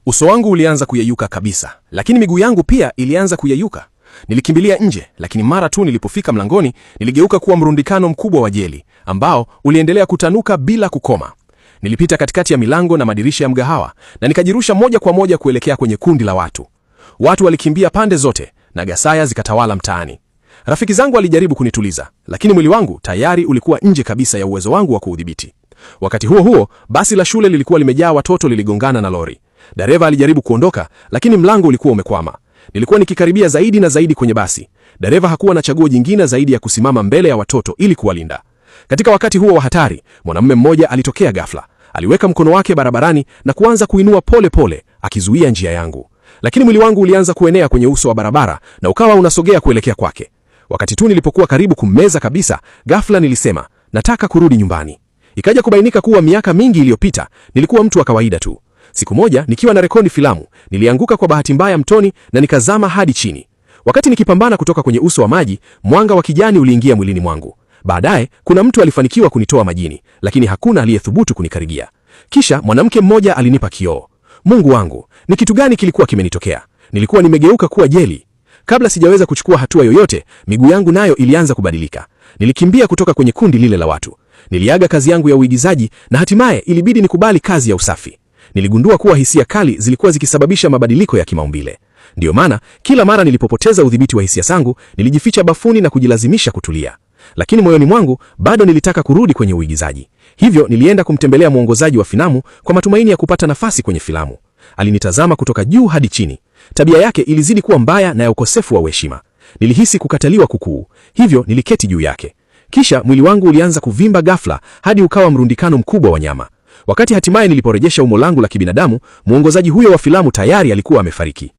Uso wangu ulianza kuyeyuka kabisa, lakini miguu yangu pia ilianza kuyeyuka. Nilikimbilia nje, lakini mara tu nilipofika mlangoni, niligeuka kuwa mrundikano mkubwa wa jeli ambao uliendelea kutanuka bila kukoma. Nilipita katikati ya milango na madirisha ya mgahawa na nikajirusha moja kwa moja kuelekea kwenye kundi la watu. Watu walikimbia pande zote na ghasia zikatawala mtaani. Rafiki zangu walijaribu kunituliza, lakini mwili wangu tayari ulikuwa nje kabisa ya uwezo wangu wa kuudhibiti. Wakati huo huo, basi la shule lilikuwa limejaa watoto liligongana na lori. Dereva alijaribu kuondoka, lakini mlango ulikuwa umekwama. Nilikuwa nikikaribia zaidi na zaidi kwenye basi. Dereva hakuwa na chaguo jingine zaidi ya kusimama mbele ya watoto ili kuwalinda. Katika wakati huo wa hatari, mwanamume mmoja alitokea ghafla. Aliweka mkono wake barabarani na kuanza kuinua pole pole, akizuia njia yangu. Lakini mwili wangu ulianza kuenea kwenye uso wa barabara na ukawa unasogea kuelekea kwake. Wakati tu nilipokuwa karibu kummeza kabisa, ghafla nilisema, nataka kurudi nyumbani. Ikaja kubainika kuwa miaka mingi iliyopita nilikuwa mtu wa kawaida tu. Siku moja nikiwa na rekodi filamu, nilianguka kwa bahati mbaya mtoni na nikazama hadi chini. Wakati nikipambana kutoka kwenye uso wa maji, mwanga wa kijani uliingia mwilini mwangu. Baadaye kuna mtu alifanikiwa kunitoa majini, lakini hakuna aliyethubutu kunikaribia. Kisha mwanamke mmoja alinipa kioo. Mungu wangu, ni kitu gani kilikuwa kimenitokea? Nilikuwa nimegeuka kuwa jeli. Kabla sijaweza kuchukua hatua yoyote, miguu yangu nayo ilianza kubadilika. Nilikimbia kutoka kwenye kundi lile la watu. Niliaga kazi yangu ya uigizaji na hatimaye ilibidi nikubali kazi ya usafi. Niligundua kuwa hisia kali zilikuwa zikisababisha mabadiliko ya kimaumbile. Ndiyo maana kila mara nilipopoteza udhibiti wa hisia zangu, nilijificha bafuni na kujilazimisha kutulia. Lakini moyoni mwangu bado nilitaka kurudi kwenye uigizaji. Hivyo nilienda kumtembelea mwongozaji wa filamu kwa matumaini ya kupata nafasi kwenye filamu. Alinitazama kutoka juu hadi chini. Tabia yake ilizidi kuwa mbaya na ya ukosefu wa heshima. Nilihisi kukataliwa kukuu, hivyo niliketi juu yake. Kisha mwili wangu ulianza kuvimba ghafla hadi ukawa mrundikano mkubwa wa nyama. Wakati hatimaye niliporejesha umbo langu la kibinadamu, mwongozaji huyo wa filamu tayari alikuwa amefariki.